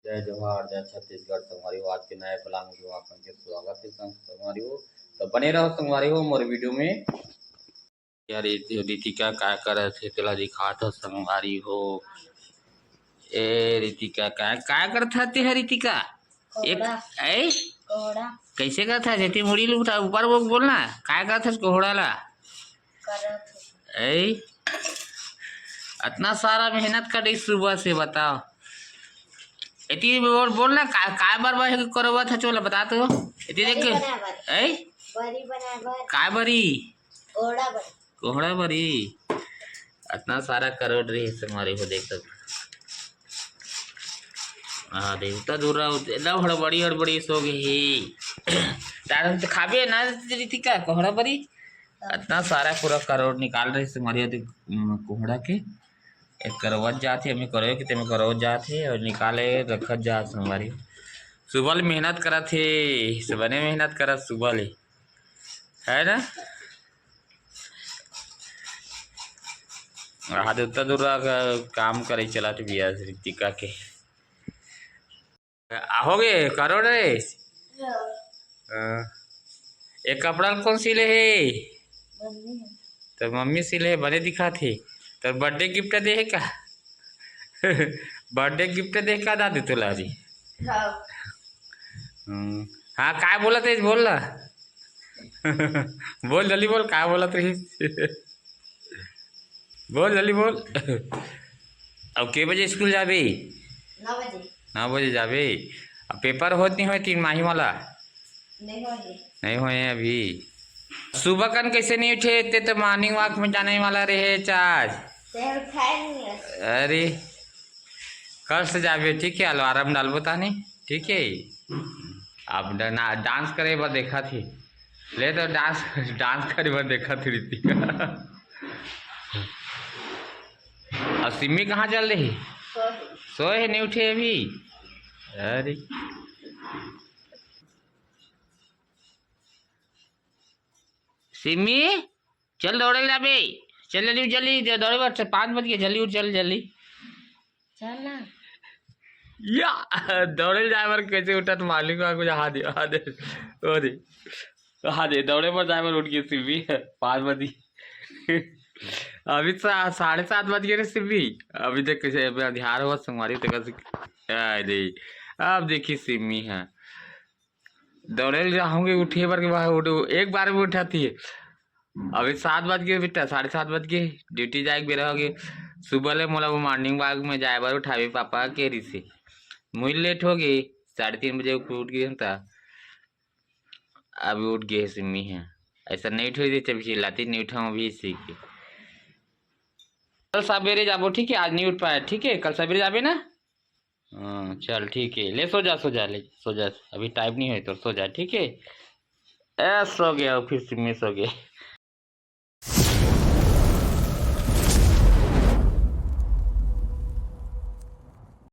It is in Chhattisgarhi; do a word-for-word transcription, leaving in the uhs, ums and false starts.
जय जोहार, जय छत्तीसगढ़ संगवारी हो। आज के नए vlog में आप मन के स्वागत हे संग-, संगवारी हो। तो बने रहो संगवारी हो मोर video में। यार, ये रितिका काय करत हे, तेला दिखात हो संगवारी हो। ए रितिका, काय, काय करत हस ते ह रितिका? एक, कोहड़ा। ए? कोहड़ा। कैसे करत हस? जेती मुड़ी ल उठा, ऊपर वो बोल ना, काय करत हस कोहड़ा ला? करत हे। ए? अतना सारा मेहनत कर रही सुबह से, बताओ। एती बोल, बोल ना, का, काय बर बर करोवत हस, चोला बता तो। एती देख। बरी बनाए बर। ए? बरी बनाए बर। काय बरी? कोहड़ा बरी। कोहड़ा बरी। अतना सारा करोड़ रही संगवारी हो, देख सकत। हाँ, देवता दूरा उत-, एकदम हड़बड़ी, हड़बड़ी सो गई। तारन तो खाबे ना रितिका, कोहड़ा बरी। अतना सारा पूरा करोड़ निकाल रही संगवारी हो, देख, उम, कोहड़ा के। एक करवत जात हे, एमे करोए के, तेमे करोत जात हे और निकाले रखत जात संगवारी। सुबह ले मेहनत करत हे, सबने मेहनत करत सुबह ले, है ना? हाँ, देवता दूरा का काम करे चलत बिया रितिका के। आ, हो गे, करो रे। हाँ। ए कपड़ा ल कोन सिले हे? मम्मी। तो मम्मी सिले हे, बने दिखत हे। तो birthday gift दे हे का? Birthday gift दे हे का दादी तोला जी? हाँ। हम्म। हाँ, काय बोलत रहिस, बोल ना। बोल, जल्दी बोल, काय बोलत रहिस? बोल, जल्दी बोल। अब के बजे स्कूल जाबे? नौ बजे। नौ बजे जाबे। अब पेपर होत नहीं होय तीन माही वाला? नहीं होय। नहीं होय अभी। सुबह कन कैसे नहीं उठे? ते तो morning walk में जाने वाला रहे आज। ते उठाए नहीं है। अरे, कल से जाबे, ठीक है, alarm डालबो तानी, ठीक है। अब डा-, ना-, dance करे बर देखत हे। ले तो dance, dance करे बर देखत हे रितिका। अब सिमी कहाँ चल रही? सोए। सोए हे, नहीं उठे अभी। अरे। सिमी, चल दौड़े ल जाबे। चल जल्दी, जल्दी, ज-, दौड़े बर, च-, पाँच बज गे, जल्दी उठ, चल जल्दी। चल ना। या, दौड़े ल जाए बर कैसे उठत मालिक बा, कुछ हाथ दे, हाथ दे, ओ दे, हाथ दे, दौड़े बर जाए बर उठ गे सिमी, पाँच बजे। अभी सा-, साढ़े सात बज गे रे सिमी, अभी देख कैसे अभी अंधियार होवत संगवारी, तेकर से, आ दे, अब देखी सिमी ह। दौड़े ल जाहूँगी, उठे बर के बाद उठ-, एक बार भी उठाती है। अभी सात बज गे बेटा, साढ़े सात बज गे, duty जाए के बेरा हो गे। सुबह ले मोला वो morning walk में जाए बर उठावे पापा के रिसे। मुझे late हो गे, साढ़े तीन बजे उठ गे त अभी उठ गे सिमी ह। ऐसा नहीं उठे दे, चल चिल्लाती नहीं उठाऊँ अभी इसी के। कल सवेरे जाबो, ठीक है? आज नहीं उठ पाया, ठीक है? कल सवेरे जाबे ना? हाँ, चल ठीक है, ले सो जा, सो जा, ले सो जा, अभी time नहीं है तो सो जा, ठीक है? ए, सो गया, फिर से मैं सो गया।